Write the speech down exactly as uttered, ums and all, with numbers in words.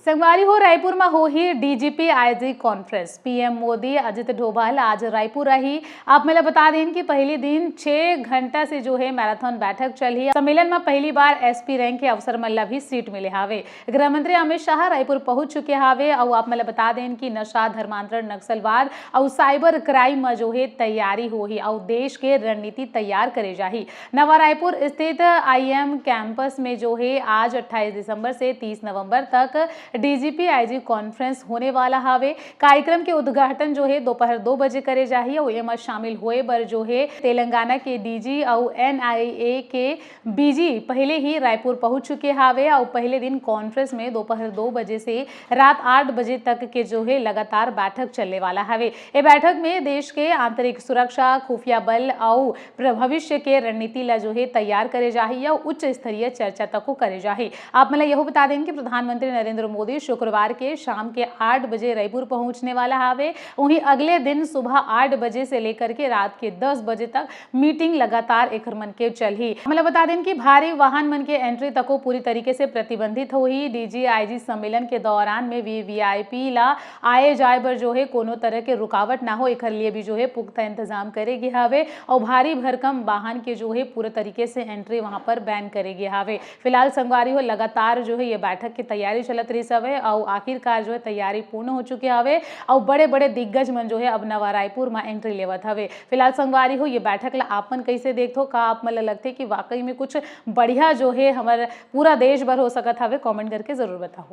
संगवारी हो, रायपुर म होही DGP IG conference. PM Modi, Ajit Doval आज रायपुर आही। आप मन ल बता देन कि पहली दिन छह घंटा से जो है मैराथन बैठक चलही। सम्मेलन म पहली बार एसपी रैंक के अफसर मन ल भी सीट मिले हावे। गृह मंत्री अमित शाह रायपुर पहुंच चुके हावे। अउ आप मन ल बता देन कि नशा, धर्मांतरण, नक्सलवाद अउ साइबर क्राइम म जो है तैयारी होही अउ देश के रणनीति तैयार करे जाही। नवा रायपुर स्थित आईएम कैंपस में जो है आज अट्ठाईस दिसंबर से तीस नवंबर तक डीजीपी आईजी कॉन्फ्रेंस होने वाला हावे। कार्यक्रम के उद्घाटन जो है दोपहर दो बजे करे जाही अउ एमा शामिल होए बर जो है तेलंगाना के डीजी अउ एनआईए के बीजी पहले ही रायपुर पहुंच चुके हावे अउ पहले दिन कॉन्फ्रेंस में दोपहर दो बजे से रात आठ बजे तक के जो है लगातार बैठक चलने वाला हावे। ए बैठक में देश के आंतरिक सुरक्षा, खुफिया बल अउ प्र-, भविष्य के रणनीति ला जो है तैयार करे जाही या उच्च स्तरीय चर्चा तको करे जाही। आप मन ला यहू बता देन कि प्रधानमंत्री नरेंद्र मोदी शुक्रवार के शाम के आठ बजे रायपुर पहुंचने वाला हावे। वहीं अगले दिन सुबह आठ बजे से लेकर के रात के दस बजे तक मीटिंग लगातार एकर मन के चलही। हमला बता देन कि भारी वाहन मन के एंट्री तको पूरी तरीके से प्रतिबंधित होही। डीजी आईजी सम्मेलन के दौरान में भी वीवीआईपी ला आए जाए बर जो है कोनो तरह के रुकावट ना हो, एकर लिए भी जो है पुख्ता इंतजाम करे गे हावे अउ भारी भरकम वाहन के जो है पूरे तरीके से एंट्री वहां पर बैन करे गे हावे। फिलहाल संगवारी हो, लगातार जो है ये बैठक की तैयारी चलत रहिस हवे अउ आखिरकार जो है तैयारी पूर्ण हो चुके हवे अउ बड़े-बड़े दिग्गज मन जो है अब नवा रायपुर म एंट्री लेवत हवे। फिलहाल संगवारी हो, ये बैठक ला आप मन कइसे देखथो? का आप मन ला लगथे कि वाकई में कुछ बढ़िया जो है हमर पूरा देश भर हो सकत हवे? कमेंट करके जरूर बताओ।